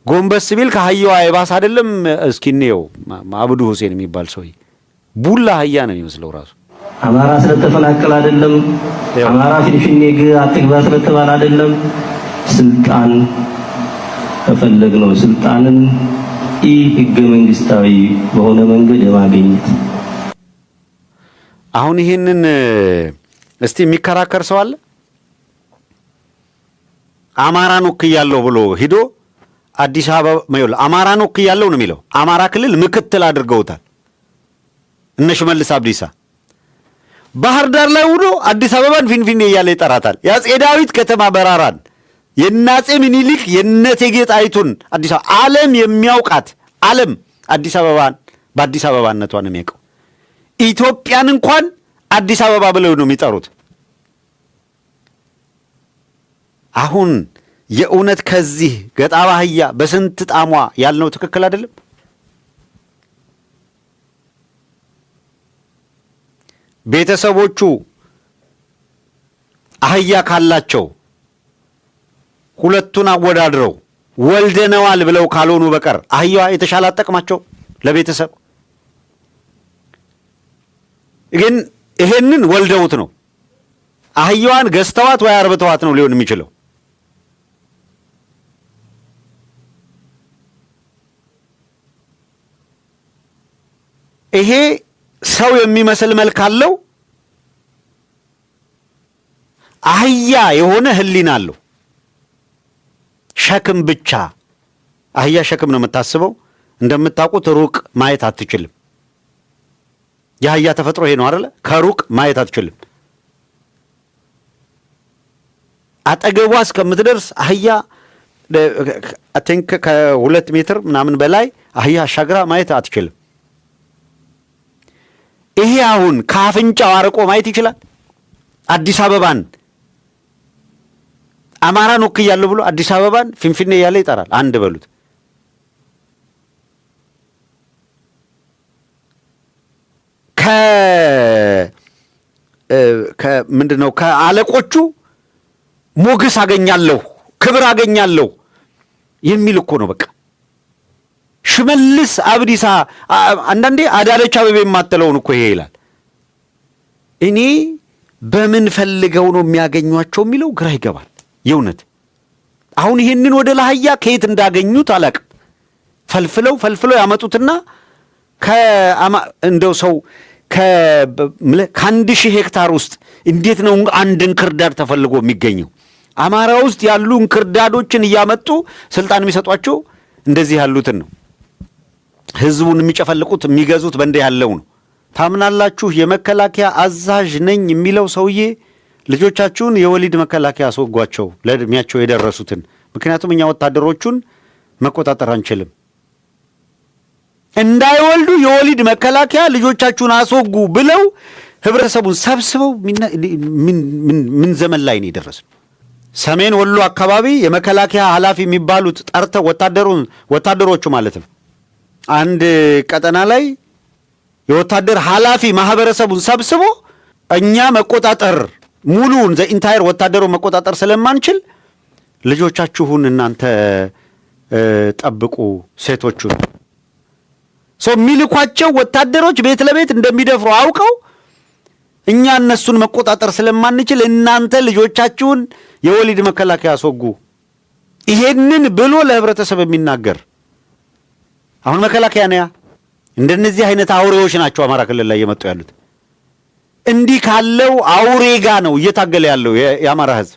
ጎንበስ ቢል ከአህያዋ የባሰ አይደለም። እስኪ እንየው። አብዱ ሁሴን የሚባል ሰውዬ ቡላ አህያ ነው የሚመስለው ራሱ። አማራ ስለተፈናቀለ አይደለም። አማራ ፊንፊኔ አትግባ ስለተባለ አይደለም። ስልጣን ከፈለግ ነው ስልጣንን ኢ ህገ መንግስታዊ በሆነ መንገድ የማግኘት። አሁን ይህንን እስቲ የሚከራከር ሰው አለ? አማራን ወክያለሁ ብሎ ሂዶ አዲስ አበባ አማራን ወክያለሁ ነው የሚለው። አማራ ክልል ምክትል አድርገውታል እነ ሽመልስ አብዲሳ። ባህር ዳር ላይ ውሎ አዲስ አበባን ፊንፊኔ እያለ ይጠራታል። የአፄ ዳዊት ከተማ በራራን፣ የእነ አፄ ምኒልክ፣ የእነ እቴጌ ጣይቱን አዲስ አበባ፣ ዓለም የሚያውቃት፣ ዓለም አዲስ አበባን በአዲስ አበባነቷ ነው የሚያውቀው። ኢትዮጵያን እንኳን አዲስ አበባ ብለው ነው የሚጠሩት። አሁን የእውነት ከዚህ ገጣባ አህያ በስንት ጣሟ ያልነው ትክክል አይደለም? ቤተሰቦቹ አህያ ካላቸው ሁለቱን አወዳድረው ወልደነዋል ብለው ካልሆኑ በቀር አህያዋ የተሻለ አጠቅማቸው ለቤተሰብ። ግን ይሄንን ወልደውት ነው፣ አህያዋን ገዝተዋት ወይ አርብተዋት ነው ሊሆን የሚችለው። ይሄ ሰው የሚመስል መልክ አለው፣ አህያ የሆነ ሕሊና አለው። ሸክም ብቻ። አህያ ሸክም ነው የምታስበው። እንደምታውቁት ሩቅ ማየት አትችልም። የአህያ ተፈጥሮ ይሄ ነው አይደለ? ከሩቅ ማየት አትችልም። አጠገቧ እስከምትደርስ አህያ think ከ2 ሜትር ምናምን በላይ አህያ አሻግራ ማየት አትችልም። ይሄ አሁን ከአፍንጫው አርቆ ማየት ይችላል? አዲስ አበባን አማራን ወክያለሁ ብሎ አዲስ አበባን ፊንፊኔ እያለ ይጠራል። አንድ በሉት። ምንድን ነው፣ ከአለቆቹ ሞገስ አገኛለሁ፣ ክብር አገኛለሁ የሚል እኮ ነው። በቃ ሽመልስ አብዲሳ አንዳንዴ አዳነች አቤቤ የማትለውን እኮ ይሄ ይላል። እኔ በምን ፈልገው ነው የሚያገኟቸው የሚለው ግራ ይገባል። የእውነት አሁን ይሄንን ወደ ላህያ ከየት እንዳገኙት አላቅም። ፈልፍለው ፈልፍለው ያመጡትና እንደው ሰው ከ1,000 ሄክታር ውስጥ እንዴት ነው አንድ እንክርዳድ ተፈልጎ የሚገኘው? አማራ ውስጥ ያሉ እንክርዳዶችን እያመጡ ስልጣን የሚሰጧቸው እንደዚህ ያሉትን ነው። ህዝቡን የሚጨፈልቁት፣ የሚገዙት በእንዲህ ያለው ነው። ታምናላችሁ? የመከላከያ አዛዥ ነኝ የሚለው ሰውዬ ልጆቻችሁን የወሊድ መከላከያ አስወጓቸው ለእድሜያቸው የደረሱትን፣ ምክንያቱም እኛ ወታደሮቹን መቆጣጠር አንችልም፣ እንዳይወልዱ የወሊድ መከላከያ ልጆቻችሁን አስወጉ ብለው ህብረተሰቡን ሰብስበው ምን ዘመን ላይ ነው የደረስነው? ሰሜን ወሎ አካባቢ የመከላከያ ኃላፊ የሚባሉት ጠርተው ወታደሩን፣ ወታደሮቹ ማለት ነው፣ አንድ ቀጠና ላይ የወታደር ኃላፊ ማህበረሰቡን ሰብስቦ እኛ መቆጣጠር ሙሉውን the entire ወታደሩን መቆጣጠር ስለማንችል ልጆቻችሁን እናንተ ጠብቁ፣ ሴቶቹን። ሰው የሚልኳቸው ወታደሮች ቤት ለቤት እንደሚደፍሩ አውቀው እኛ እነሱን መቆጣጠር ስለማንችል እናንተ ልጆቻችሁን የወሊድ መከላከያ አስወጉ። ይሄንን ብሎ ለህብረተሰብ የሚናገር አሁን መከላከያ ነያ። እንደነዚህ አይነት አውሬዎች ናቸው አማራ ክልል ላይ እየመጡ ያሉት። እንዲህ ካለው አውሬ ጋ ነው እየታገለ ያለው የአማራ ህዝብ።